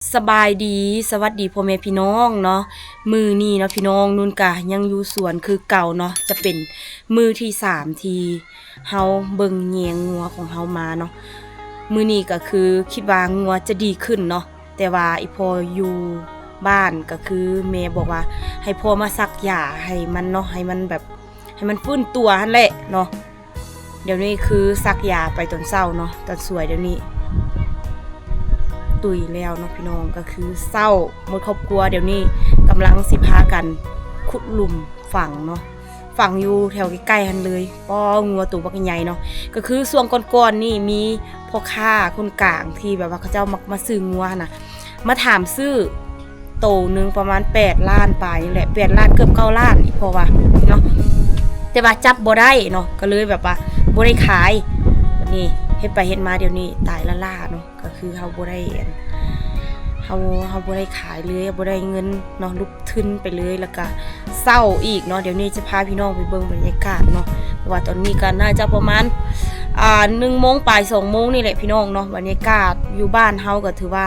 ສະບາຍດີ ສະຫວັດດີພໍ່ແມ່ພີ່ນ້ອງເນາະ. ມື້ນີ້ເນາະພີ່ນ້ອງ ນຸນກະຍັງຢູ່ສວນຄືເກົ່າເນາະ, ຈະເປັນມື້ທີສາມທີ່ເຮົາເບິ່ງແຍງງົວຂອງເຮົາມາເນາະ. ມື້ນີ້ກະຄືຄິດວ່າງົວຈະດີຂຶ້ນເນາະ, ແຕ່ວ່າອີ່ພໍ່ຢູ່ບ້ານກະຄືແມ່ບອກວ່າໃຫ້ພໍ່ມາສັກຢາໃຫ້ມັນເນາະ, ໃຫ້ມັນແບບ ໃຫ້ມັນຟື້ນຕົວຫັ້ນແຫຼະເນາະ. ດຽວນີ້ຄືສັກຢາໄປຕອນເຊົ້າເນາະ, ຕອນສວຍດຽວນີ້ຕຸຍແລ້ວເນາະພີ່ນ້ອງ. ກະຄືເຊົ້າໝົດຄອບຄົວ ດຽວນີ້ກຳລັງຊິພາກັນຂຸດຫຼຸມຝັງເນາະ, ຝັງຢູ່ແຖວໃກ້ໆຫັ້ນເລີຍ. ປ້ອ ງົວໂຕບັກໃຫຍ່ເນາະ. ກະຄືຊ່ວງກ່ອນໆນີ້ມີພໍ່ຄ້າຄົນກາງທີ່ແບບວ່າເຂົາເຈົ້າມັກມາຊື້ງົວຫັ້ນນະ ມາຖາມຊື້ ໂຕໜຶ່ງປະມານແປດລ້ານປາຍນີ້ແຫຼະ, ແປດລ້ານເກືອບເກົ້າລ້ານ ອີ່ພໍ່ວ່າເນາະ, ແຕ່ວ່າຈັບບໍ່ໄດ້ເນາະ ກະເລີຍແບບວ່າບໍ່ໄດ້ຂາຍ. ບັດນີ້ເຮັດໄປເຮັດມາດຽວນີ້ຕາຍລ້າໆເນາະ, ກະຄືເຮົາບໍ່ໄດ້ອັນ ເຮົາ ເຮົາບໍ່ໄດ້ຂາຍເລີຍ ບໍ່ໄດ້ເງິນເນາະ, ຫຼຸບທຶນໄປເລີຍ ແລ້ວກະເສົ້າອີກເນາະ. ດຽວນີ້ຈະພາພີ່ນ້ອງໄປເບິ່ງບັນຍາກາດເນາະ, ເພາະວ່າຕອນນີ້ກະໜ້າຈະປະມານ ອ່າ ໜຶ່ງໂມງປາຍ ສອງໂມງນີ້ແຫຼະພີ່ນ້ອງເນາະ. ບັນຍາກາດຢູ່ບ້ານເຮົາກະຖືວ່າ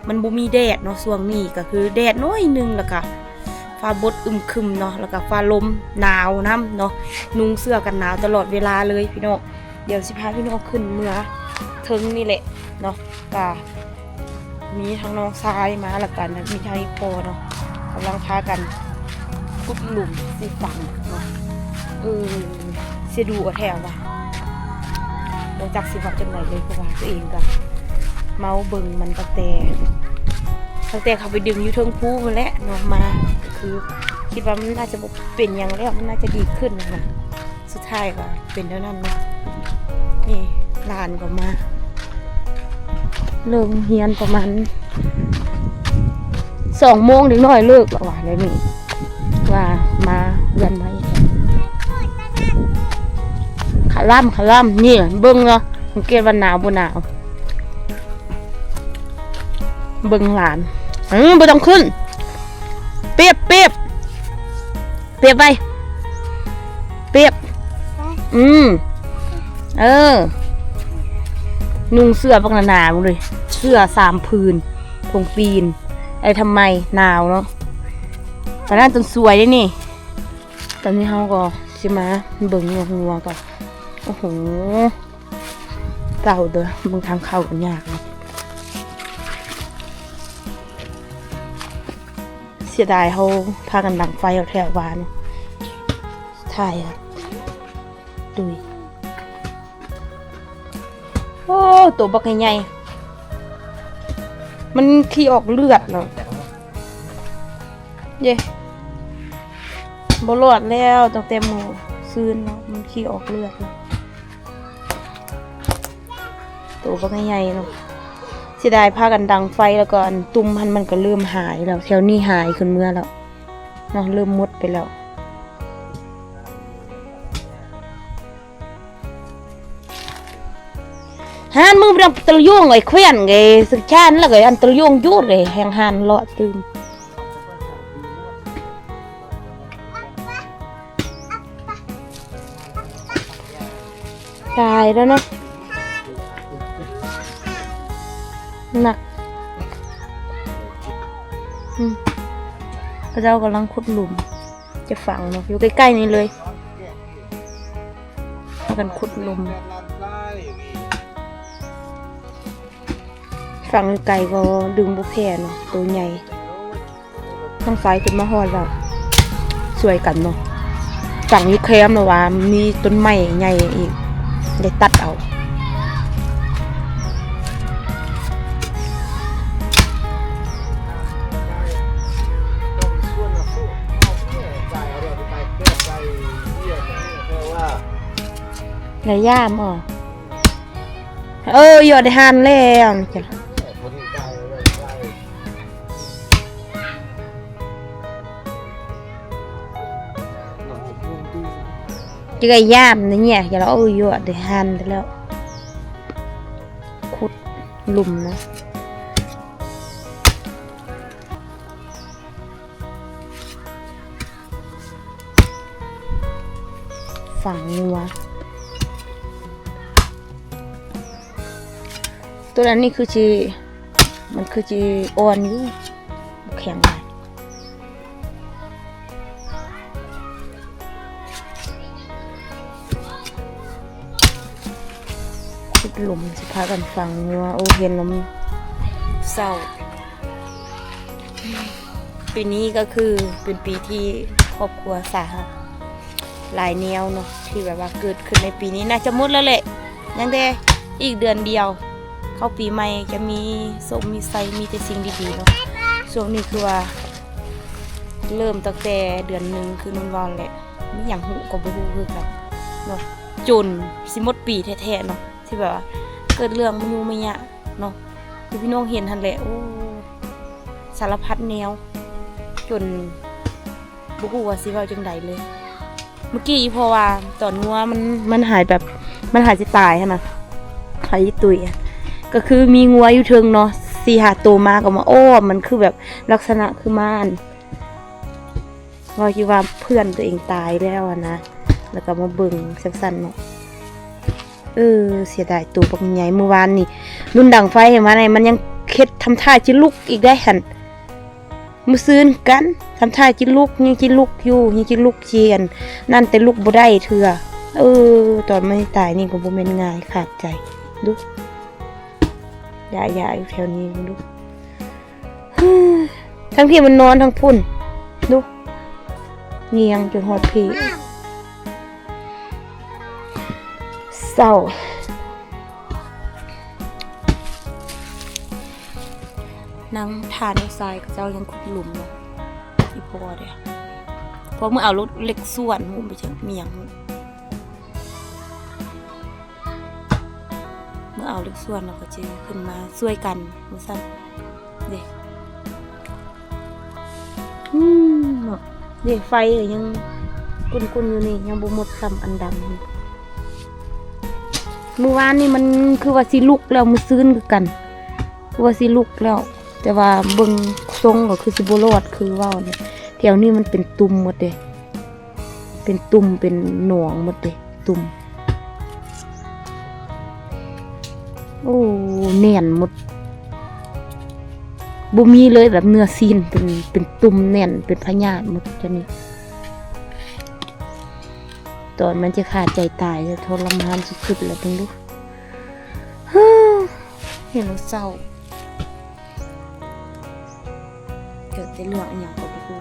ມັນບໍ່ມີແດດເນາະ, ຊ່ວງນີ້ກະຄືແດດໜ້ອຍໜຶ່ງ ແລ້ວກະຟ້າບົດອຶມຄຶມເນາະ, ແລ້ວກະຟ້າລົມໜາວນຳເນາະ, ນຸ່ງເສື້ອກັນໜາວຕະຫຼອດເວລາເລີຍພີ່ນ້ອງ. ດຽວຊິພາພີ່ນ້ອງຂຶ້ນເມືອເທິງນີ້ແຫຼະເນາະ, ກະມີທັງນ້ອງຊາຍມາ ແລ້ວກະມີທັງອີ່ພໍ່ເນາະ, ກຳລັງພາກັນຂຸດຫຼຸມຊິຝັງເນາະ. ເອີ ຊິດູເອົາແທ້ວ່າ ບໍ່ຈັກຊິເວົ້າຈັ່ງໃດເລີຍ ເພາະວ່າຕົວເອງກະເມົາເບິ່ງມັນຕັ້ງແຕ່ ຕັ້ງແຕ່ເຂົາໄປດຶງຢູ່ເທິງພູພຸ້ນແຫຼະເນາະ, ມາກະຄືຄິດວ່າມັນໜ້າຈະບໍ່ເປັນຫຍັງແລ້ວ ມັນໜ້າຈະດີຂຶ້ນຫັ້ນນະ, ສຸດທ້າຍກະເປັນແນວນັ້ນເນາະ. ນີ້ຫຼານກະມາ ເລີກໂຮງຮຽນປະມານສອງໂມງ ເດັກນ້ອຍເລີກແລ້ວວ່າ ດຽວນີ້ ວ່າມາເຮືອນໃໝ່ ຄະລຳ ຄະລຳ. ນີ້ເບິ່ງເນາະ, ສັງເກດວ່າໜາວບໍ່ໜາວ. ເບິ່ງຫຼານ ເອີ ບໍ່ຕ້ອງຂຶ້ນ ປຽບ ປຽບ ປຽບໄວ້ ປຽບ ອືມ ເອີ ນຸ່ງເສື້ອບັກໜາໆເບິ່ງເລີຍ, ເສື້ອສາມຜືນ ຜົງປີນ ໄອ້ທຳໄມ ໜາວເນາະ. ປານນັ້ນຕົ້ນສວຍເດ້ນີ້. ຕອນນີ້ເຮົາກໍຊິມາເບິ່ງງົວໆກ່ອນ. ໂອ້ໂຫ ເກົ່າເດີ, ເບິ່ງທາງເຂົ້າກໍຍາກເນາະ. ເສຍດາຍເຮົາພາກັນດັງໄຟເອົາແທ້ວ່າເນາະ, ຖ່າຍ ຕຸຍ. ໂອ້ ໂຕບັກໃຫຍ່ໆ ມັນຂີ້ອອກເລືອດແລ້ວເດ້, ບໍ່ລອດແລ້ວ. ຕັ້ງແຕ່ມື້ຊືນເນາະ ມັນຂີ້ອອກເລືອດແລ້ວ. ໂຕບັກໃຫຍ່ໆເນາະ. ເສຍດາຍພາກັນດັງໄຟ ແລ້ວກໍອັນຕຸ່ມຫັ້ນມັນກໍເລີ່ມຫາຍແລ້ວ, ແຖວນີ້ຫາຍຂຶ້ນເມືອແລ້ວເນາະ, ເລີ່ມໝົດໄປແລ້ວ. ຫານ ມຶງໄປນຳຕະຫຼະຍົງໄອ້ແຂວນໄອ້ສະຈານ ແລ້ວກໍອັນຕະຫຼະຍົງຢຸດເລີຍ ແຮ່ງຫານເລາະຕື່ມ. ຕາຍແລ້ວເນາະ ໜັກ. ອືມ ເຂົາເຈົ້າກຳລັງຂຸດຫຼຸມຈະຝັງເນາະ, ຢູ່ໃກ້ໆນີ້ເລີຍ ພາກັນຂຸດຫຼຸມ. ຝັ່ງໄກກໍດຶງບໍ່ແຜ່ເນາະ ໂຕໃຫຍ່. ທາງຊ້າຍຂຶ້ນມາຮອດແລ້ວ ຊ່ວຍກັນເນາະ. ຝັ່ງຢູ່ແຄມລະວ່າມີຕົ້ນໄມ້ໃຫຍ່ອີກ ໄດ້ຕັດເອົາ. ໄດ້ຢາມ ເອີ ເອີ ຢອດໄດ້ຫັ້ນແລ້ວ. ເຈື່ອຍຢາມນີ້ເນຍ ຢ່າລະເອົາຢູ່ ໄດ້ຫັ້ນແລ້ວ ຂຸດຫຼຸມນະ. ຝັງງົວ ໂຕນັ້ນນີ້ຄືຊິ ມັນເຄ ຄືຊິອ່ອນຢູ່ ບໍ່ແຂງຫຼາຍ. ຂຸດຫຼຸມ ຊິພາກັນຝັງງົວ. ໂອ້ ເຫັນແລ້ວເສົ້າ. ປີນີ້ກໍຄືເປັນປີທີ່ຄອບຄົວສາຫັດຫຼາຍແນວເນາະ ທີ່ແບບວ່າເກີດຂຶ້ນໃນປີນີ້. ໜ້າຈະໝົດແລ້ວແຫຼະ ຍັງແຕ່ອີກເດືອນດຽວເຂົ້າປີໃໝ່ ຈະມີໂຊກມີໄຊ ມີແຕ່ສິ່ງດີໆເນາະ. ຊ່ວງນີ້ຄືວ່າເລີ່ມຕັ້ງແຕ່ເດືອນໜຶ່ງ ຄືນວນວ່າແຫຼະ ມີຫຍັງຮູ້ກໍບໍ່ຮູ້ຄືກັນເນາະ ຈົນຊິໝົດປີແທ້ໆເນາະ ທີ່ແບບວ່າເກີດເລື່ອງມະຍຸມະຍະເນາະ ຄືພີ່ນ້ອງເຫັນຫັ້ນແຫຼະ. ໂອ້ ສາລະພັດແນວ ຈົນບໍ່ຮູ້ວ່າຊິເວົ້າຈັ່ງໃດເລີຍ. ເມື່ອກີ້ອີ່ພໍ່ວ່າຕອນງົວມັນ ມັນຫາຍແບບ ມັນຫາຍຊິຕາຍຫັ້ນນະ ຫາຍຊິຕຸຍ ກໍຄືມີງົວຢູ່ເທິງເນາະ ສີ່ຫ້າໂຕ ມາກໍມາອ້ອມ ມັນຄືແບບລັກສະນະຄືມາ ເວົ້າຢູ່ວ່າເພື່ອນຕົວເອງຕາຍແລ້ວຫັ້ນນະ ແລ້ວກໍມາເບິ່ງຈັ່ງຊັ້ນເນາະ. ເອີ ເສຍດາຍໂຕບັກໃຫຍ່. ມື້ວານນີ້ລຸ້ນດັງໄຟໃຫ້ມາໃນ ມັນຍັງເຮັດທຳທ່າຊິລຸກອີກໄດ໋ຫັ້ນ. ມື້ຊືນຄືກັນ ທຳທ່າຊິລຸກ ຍັງຊິລຸກຢູ່ ຍັງຊິລຸກຊິອັນນັ້ນ ແຕ່ລຸກບໍ່ໄດ້ເທື່ອ. ເອີ ຕອນມັນຕາຍນີ້ກໍບໍ່ແມ່ນງ່າຍ ຂາດໃຈ. ດູ ຢາໆ ຢູ່ແຖວນີ້ເບິ່ງດູ. ທັງທີ່ມັນນອນທັງພຸ້ນ ດູ ງຽງຈົນຮອດພີ້ ເສົ້າ. ນັ່ງທ່ານ້ອງຊາຍເຂົາເຈົ້າຍັງຂຸດຫຼຸມເນາະ ອີ່ພໍ່ເດ້ ເພາະມື້ເອົາລົດເຫຼັກສ່ວນ ຮູ້ບໍ່ຈັກມີຫຍັງ ເມື່ອເອົາເຫຼັກສ່ວນ ເຮົາກໍຈະຂຶ້ນມາຊ່ວຍກັນວ່າຊັ້ນເດ້. ອືມ ເນາະ ເດ້ ໄຟກໍຍັງກຸ້ນໆຢູ່ນີ້ ຍັງບໍ່ໝົດຊ້ຳອັນດຳ. ມື້ວານນີ້ມັນຄືວ່າຊິລຸກແລ້ວ ມື້ຊືນຄືກັນ ຄືວ່າຊິລຸກແລ້ວ ແຕ່ວ່າເບິ່ງຊົງກໍຄືຊິບໍ່ລອດ ຄືເວົ້ານີ້ ແຖວນີ້ມັນເປັນຕຸ່ມໝົດເດ້. ເປັນຕຸ່ມເປັນໜອງໝົດເດ້ ຕຸ່ມ. ໂອ້ ແໜ້ນໝົດ ບໍ່ມີເລີຍແບບເນື້ອຊີ້ນ ເປັນ ເປັນຕຸ່ມແໜ້ນ ເປັນພະຍາດໝົດ. ຕອນນີ້ ຕອນມັນຈະຂາດໃຈຕາຍ ທະທອນລະມານສຸດໆ ແລ້ວເບິ່ງດູ ເຫັນແລ້ວເສົ້າ. ເກີດແຕ່ເລື່ອງອີ່ຫຍັງກໍບໍ່ຮູ້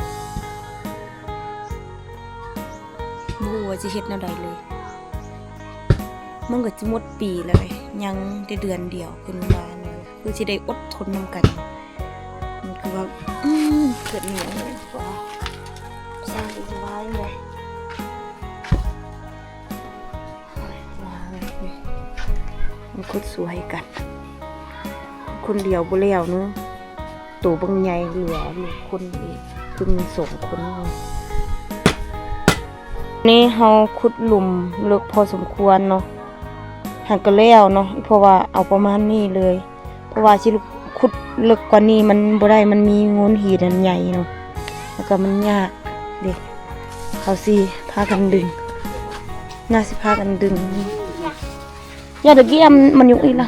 ບໍ່ຮູ້ວ່າຊິເຮັດແນວໃດເລີຍ. ມັນກໍຈະໝົດປີແລ້ວເດ້ ຍັງແຕ່ເດືອນດຽວ ເພິ່ນວ່ານັ້ນ ຄືຊິໄດ້ອົດທົນນຳກັນ. ມັນຄືວ່າ ອືມ ເກີດແນວນີ້ ວ່າ ສ້າງອີກວ່າຈັ່ງໃດ. ມັນຂຸດສວຍກັນ ຄົນດຽວບໍ່ແລ້ວເນາະ ໂຕບັກໃຫຍ່ ເຫຼືອລູກຄົນອີກ ຄືມີສອງຄົນ. ນີ້ເຮົາຂຸດຫຼຸມເລິກພໍສົມຄວນເນາະ ຫາກະແລ້ວເນາະ ເພາະວ່າເອົາປະມານນີ້ເລີຍ. ເພາະວ່າຊິຂຸດເລິກກວ່ານີ້ມັນບໍ່ໄດ້ ມັນມີໂງ່ນຫີນອັນໃຫຍ່ເນາະ ແລ້ວກໍມັນຍາກເດ້ ເຂົາຊິພາກັນດຶງ ໜ້າຊິພາກັນດຶງ. ຢ່າໄດ້ກຽມມັນຢູ່ອີກລະ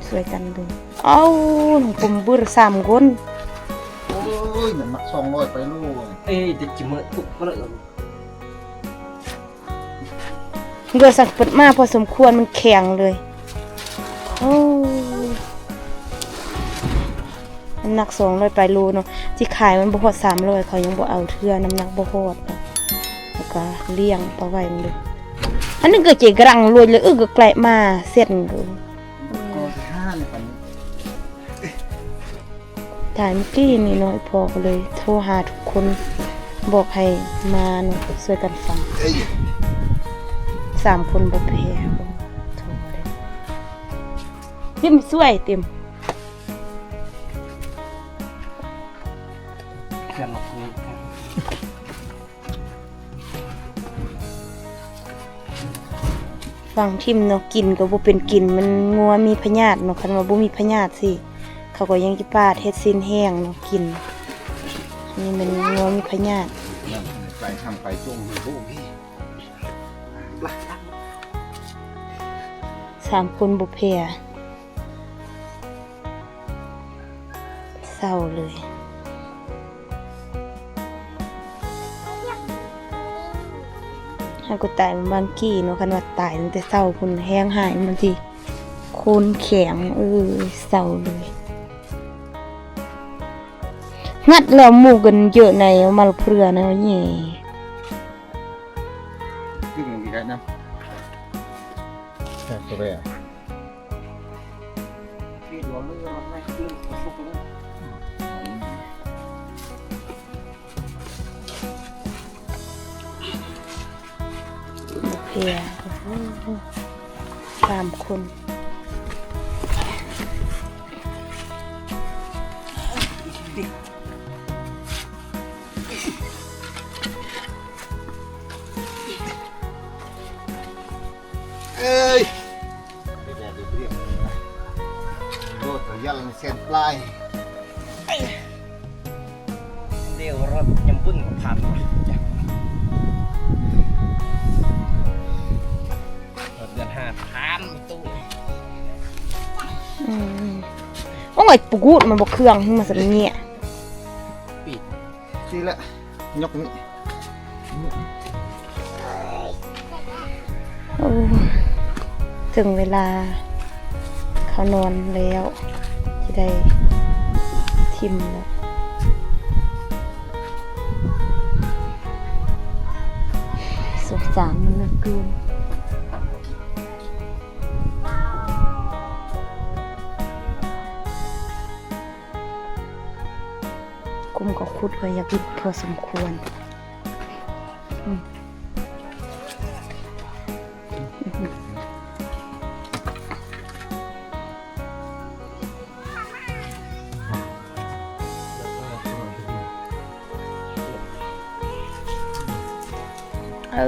ຊ່ວຍກັນດຶງ. ເອົາ ຜົມບືດສາມຄົນ ໂອ້ຍ ມັນໜັກສອງຮ້ອຍປາຍໂລ. ເອີຍ ເດັກຈິເມີດ ເຫຼືອສັກເປີດມາພໍສົມຄວນ ມັນແຂງເລີຍ. ໂອ້ ນ້ຳໜັກສອງຮ້ອຍປາຍໂລເນາະ ຊິຂາຍມັນບໍ່ຮອດສາມຮ້ອຍ ເຂົາຍັງບໍ່ເອົາເທື່ອ ນ້ຳໜັກບໍ່ຮອດ. ແລ້ວກໍລ້ຽງປາໄວ້ເບິ່ງເດີ ອັນນີ້ກໍເຈກະລັງລວຍເລີຍ ເອີ ກໍໄກມາເສັ້ນກໍ ກໍສິຫານີ້ປານນີ້. ຕາຍມື້ກີ້ນີ້ເນາະ ອີ່ພໍ່ກໍເລີຍໂທຫາທຸກຄົນ ບອກໃຫ້ມາເນາະ ຊ່ວຍກັນຝັງ. ສາມຄົນບໍ່ແພ້ ໂທເລີຍ ຕິມຊ່ວຍ ຕິມ. ຝັງຖິ້ມເນາະ ກິນກໍບໍ່ເປັນກິນ ມັນງົວມີພະຍາດເນາະ ຄັນວ່າບໍ່ມີພະຍາດຊິ ເຂົາກໍຍັງຈະປາດເຮັດຊີ້ນແຫ້ງເນາະກິນ. ນີ້ແມ່ນງົວມີພະຍາດ ໄປທາງໄປຈົ່ງ ໂອ້ ນີ້ ລະ ສາມຄົນບໍ່ແພ້ ເສົ້າເລີຍ. ຫາກວ່າຕາຍບາງກີ້ເນາະ, ຄັນວ່າຕາຍຕັ້ງແຕ່ເຊົ້າພຸ້ນ ແຮງຮ້າຍ ມັນຊິໂຄນແຂງ ເອີ ເສົ້າເລີຍ. ງັດແລ້ວໝູ່ກັນເຢີະໃນ ເອົາມາເພື່ອນະແຫຍ. ກິນຫຍັງດີໄດ້ນຳ ແຊບກາແຟ. ເພຍ ໂອ້ໂຫ ສາມຄົນ. ເອີຍ ໂດດ ລະຍະແສນປາຍ. ດຽວລົດຍຳບຸນກໍຜ່ານມາ ລົດເດືອນຫ້າຜ່ານຕູ້. ອືມ ໂອ້ຍ ປະກູດ ມັນບໍ່ເຄື່ອງ ມາສຳເນຍ ປີກ ຊີ້ລະ ຍົກນີ້. ໂອ້ ເຖິງເວລາເຂົ້ານອນແລ້ວ ຊິໄດ້ຖິ້ມແລ້ວ. ສົງສານມັນເຫຼືອເກີນ. ກຸ້ມກໍຂຸດ ກໍຢາກຫຼຸດພໍສົມຄວນ. ອືມ ເອີ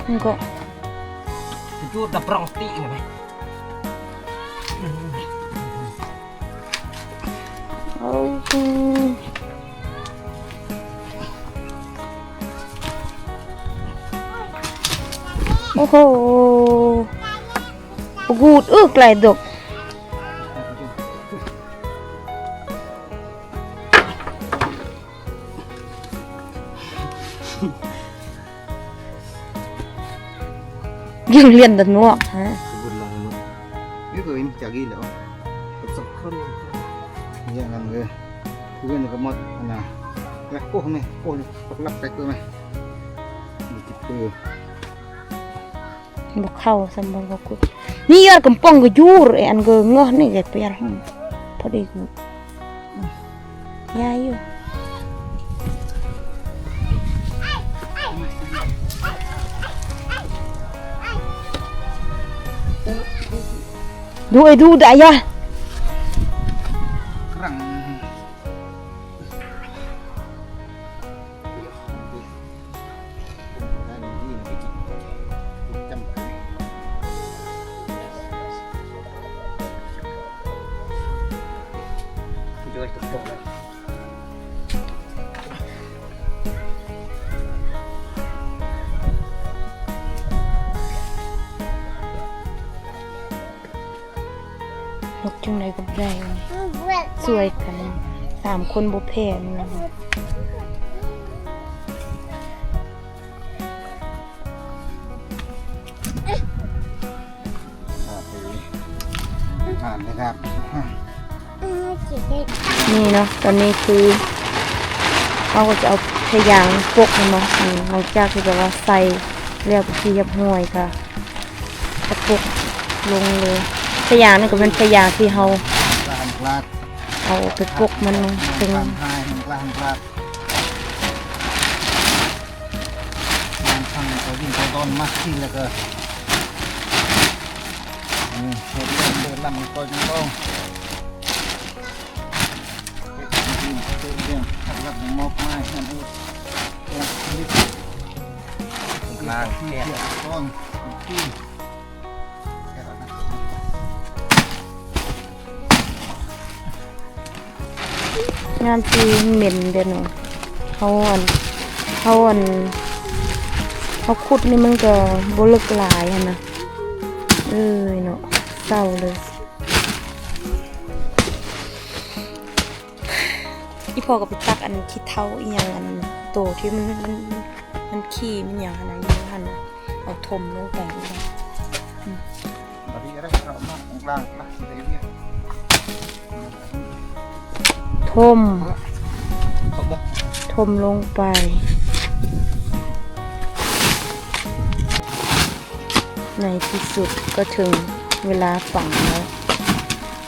ມັນກໍຈູດດັບປຣອງຕິນະ. ໂອ້ໂຫ ໂອ້ໂຫ ປະກູດ ເອີ ໄກລດົກ. ຍັງລຽນດານວກຮະ ບຸນລາຍມື້ນີ້ກໍເປັນຈັກອີກແລ້ວ ສອງຄົນ ຢ່າງນັ້ນເລີຍ ເພື່ອນກໍໝົດຫັ້ນນະ. ແລ້ວໂອ້ແມ່ ໂອ້ ປັກລັບແຕກເລີຍແມ່ ມີຈິບເປີ ບໍ່ເຂົ້າ ສຳບັນກໍກຸດ ນີ້ຍອດກຳປອງກໍຢູ່ ໄອ້ອັນກໍເງາະນີ້ກໍໄປຍາດຫ້ອງ ພໍດີກູ ຍາຍຢູ່ ດູໄອ້ດູດາຍາ ກຣາງ. ນົກຈັ່ງໃດກໍບໍ່ໄດ້ ຊ່ວຍກັນ ສາມຄົນບໍ່ແພ້ນ. ຜ່ານເລີຍຄັບ. ນີ້ເນາະ ຕອນນີ້ຄືເຮົາກໍຈະເອົາພະຍາງປົກແມ່ນບໍ່? ອືມ ຫຼັງຈາກທີ່ແບບວ່າໃສ່ແລ້ວເປັນທີ່ຮຽບຮ້ອຍກໍຈະປົກລົງເລີຍ. ພະຍາງນີ້ກໍແມ່ນພະຍາງທີ່ເຮົາເອົາໄປປົກມັນເທິງ ບາງຄັ້ງກໍຍິງໄປຕອນມາທີ່ແລ້ວກໍ ເອີ ເຮັດເລື່ອງເດີນລຳກໍຍັງລອງ ເຮັດເລື່ອງເດີນເລື່ອງຮັກລັບຍັງມອບໝາຍໃຫ້ ເອີ ເຮັດ ລ້າງແກະ ຕ້ອງທີ່ ຍາມທີ່ເໝັນເດ້ເນາະ ເຮົາອັນ ເຮົາ ອັນ ເຮົາຂຸດນີ້ມັນກໍບໍ່ເລິກຫຼາຍຫັ້ນນະ. ເອີຍເນາະ ເສົ້າເລີຍ. ອີ່ພໍ່ກໍໄປຕັກອັນຂີ້ເຖົ້າອີ່ຫຍັງ ອັນໂຕທີ່ມັນ ມັນ ມັນຂີ້ມັນຫຍັງຫັ້ນນະ ຢູ່ຫັ້ນນະ ເອົາຖົມລົງໄປ. ຖົມ ຖົມລົງໄປ. ໃນທີ່ສຸດກໍເຖິງເວລາຝັງແລ້ວ.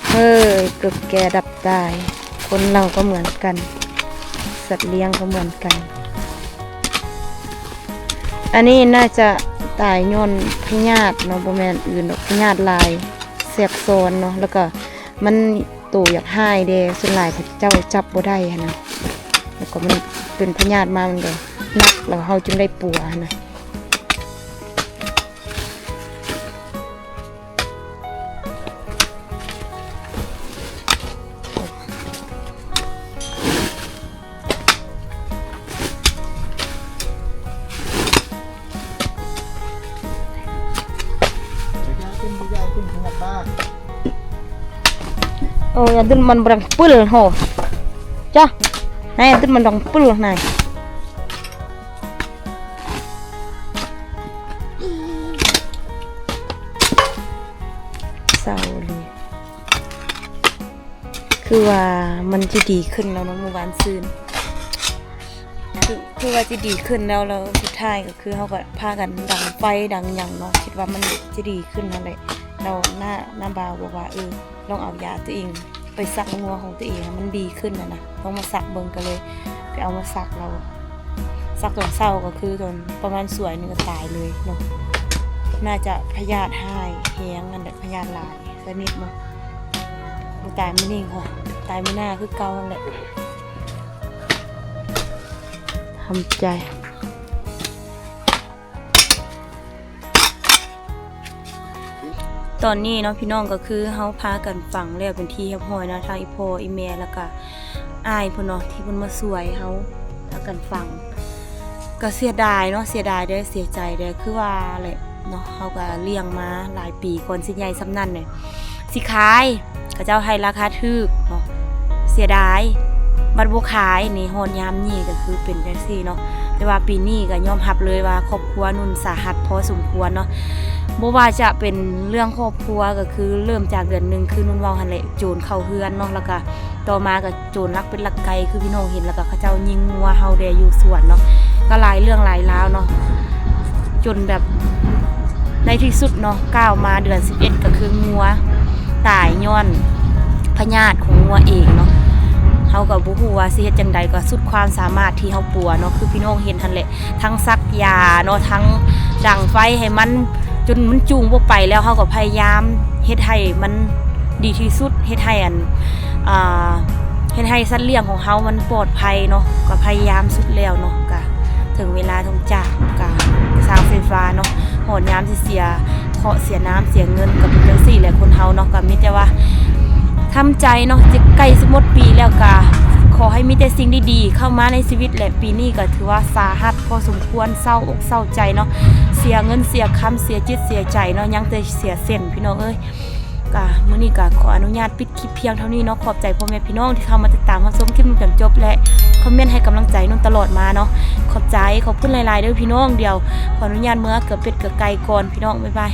ເຮີ້ຍ ເກີບແກ່ດັບຕາຍ. ຄົນເຮົາກໍເໝືອນກັນ, ສັດລ້ຽງກໍເໝືອນກັນ. ອັນນີ້ໜ້າຈະຕາຍຍ້ອນພະຍາດເນາະ, ບໍ່ແມ່ນອື່ນດອກ, ພະຍາດລາຍແຊກຊ້ອນເນາະ, ແລ້ວກໍມັນໂຕຢາກຮ້າຍແດ່, ສ່ວນຫຼາຍເຂົາເຈົ້າຈັບບໍ່ໄດ້ຫັ້ນນະ, ແລ້ວກໍມັນເປັນພະຍາດມາ ມັນກໍໜັກ, ແລ້ວເຮົາຈຶ່ງໄດ້ປົວຫັ້ນນະ. ໂອ້ຍ ອະດຸນມັນບລັງປຶລໂຫ ຈ້ະ ນາຍ ອະດຸນມັນບລັງປຶລນາຍ. ເສົ້າອີ່ຫຼີ. ຄືວ່າມັນຈະດີຂຶ້ນແລ້ວເນາະ ມື້ວານຊືນ ຄື ຄືວ່າຈະດີຂຶ້ນແລ້ວ ແລ້ວສຸດທ້າຍກໍຄືເຮົາກໍພາກັນດັງໄຟດັງຫຍັງເນາະ ຄິດວ່າມັນຈະດີຂຶ້ນຫັ້ນແຫຼະ. ແລ້ວນ້າ ນ້າບ່າວບອກວ່າ ເອີ ລອງເອົາຢາຕົວເອງໄປສັກງົວຂອງຕົວເອງໃຫ້ມັນດີຂຶ້ນຫັ້ນນະ ລອງມາສັກເບິ່ງ. ກໍເລີຍໄປເອົາມາສັກ ແລ້ວສັກຕອນເຊົ້າ ກໍຄືຕອນປະມານສວຍໜຶ່ງກໍຕາຍເລີຍເນາະ. ໜ້າຈະພະຍາດຮ້າຍແຮງຫັ້ນແຫຼະ ພະຍາດຫຼາຍຊະນິດເນາະ. ບໍ່ຕາຍມື້ນີ້ກໍຕາຍມື້ໜ້າຄືເກົ່າຫັ້ນແຫຼະ. ທຳໃຈ. ຕອນນີ້ເນາະ ພີ່ນ້ອງ ກໍຄືເຮົາພາກັນຝັງແລ້ວເປັນທີ່ຮຽບຮ້ອຍເນາະ ທັງອີ່ພໍ່ອີ່ແມ່ ແລ້ວກະອ້າຍເພິ່ນເນາະ ທີ່ເພິ່ນມາຊ່ວຍເຮົາພາກັນຝັງ. ກໍເສຍດາຍເນາະ ເສຍດາຍເດ້ ເສຍໃຈເດ້ ຄືວ່າແຫຼະເນາະ ເຮົາກໍລ້ຽງມາຫຼາຍປີ ກ່ອນຊິໃຫຍ່ສ່ຳນັ້ນເດ້ ຊິຂາຍ ເຂົາເຈົ້າໃຫ້ລາຄາຖືກເນາະ ເສຍດາຍ ບັດບໍ່ຂາຍນີ້ ຮອດຍາມນີ້ກໍຄືເປັນຈັ່ງຊີ້ເນາະ. ແຕ່ວ່າປີນີ້ກໍຍອມຮັບເລີຍວ່າຄອບຄົວນຸ່ນສາຫັດພໍສົມຄວນເນາະ ບໍ່ວ່າຈະເປັນເລື່ອງຄອບຄົວ ກໍຄືເລີ່ມຈາກເດືອນໜຶ່ງ ຄືນຸ່ນເວົ້າຫັ້ນແຫຼະ ໂຈນເຂົ້າເຮືອນເນາະ ແລ້ວກໍຕໍ່ມາກໍ ໂຈນລັກເປັດລັກໄກ່ ຄືພີ່ນ້ອງເຫັນ ແລ້ວກໍເຂົາເຈົ້າຍິງງົວເຮົາແດ່ຢູ່ສວນເນາະ ກໍຫຼາຍເລື່ອງຫຼາຍລາວເນາະ ຈົນແບບໃນທີ່ສຸດເນາະ ກ້າວມາເດືອນສິບເອັດ ກໍຄືງົວຕາຍຍ້ອນພະຍາດຂອງງົວເອງເນາະ. ເຮົາກໍບໍ່ຮູ້ວ່າຊິເຮັດຈັ່ງໃດ ກໍສຸດຄວາມສາມາດທີ່ເຮົາປົວເນາະ ຄືພີ່ນ້ອງເຫັນຫັ້ນແຫຼະ ທັງສັກຢາເນາະ ທັງດັງໄຟໃຫ້ມັນ ຈົນມັນຈູງບໍ່ໄປແລ້ວ ເຮົາກໍພະຍາຍາມເຮັດໃຫ້ມັນດີທີ່ສຸດ ເຮັດໃຫ້ອັນ ອ່າ ເຮັດໃຫ້ສັດລ້ຽງຂອງເຮົາມັນປອດໄພເນາະ ກໍພະຍາຍາມສຸດແລ້ວເນາະ ກະເຖິງເວລາຕ້ອງຈາກ ກະສ້າງໄຟຟ້າເນາະ ຮອດຍາມຊິເສຍເຄາະເສຍນາມເສຍເງິນ ກໍເປັນຈັ່ງຊີ້ແຫຼະຄົນເຮົາເນາະ ກໍມີແຕ່ວ່າທຳໃຈເນາະ ຈະໃກ້ຊິໝົດປີແລ້ວ ກະຂໍໃຫ້ມີແຕ່ສິ່ງດີໆເຂົ້າມາໃນຊີວິດ ແລະ ປີນີ້ກໍຖືວ່າສາຫັດພໍສົມຄວນ ເສົ້າອົກເສົ້າໃຈເນາະ ເສຍເງິນເສຍຄຳ ເສຍຈິດເສຍໃຈເນາະ ຍັງແຕ່ເສຍເສັ້ນ ພີ່ນ້ອງເອີຍ. ກະມື້ນີ້ກະຂໍອະນຸຍາດປິດຄລິບພຽງເທົ່ານີ້ເນາະ ຂອບໃຈພໍ່ແມ່ພີ່ນ້ອງທີ່ເຂົ້າມາຕິດຕາມຮັບຊົມຄລິບຈົນຈົບ ແລະ ຄອມເມັນໃຫ້ກຳລັງໃຈນຸ່ນຕະຫຼອດມາເນາະ ຂອບໃຈ ຂອບຄຸນຫຼາຍໆເດີພີ່ນ້ອງ. ດຽວຂໍອະນຸຍາດເມືອເກືອເປັດເກືອໄກ່ກ່ອນພີ່ນ້ອງ ບາຍບາຍ.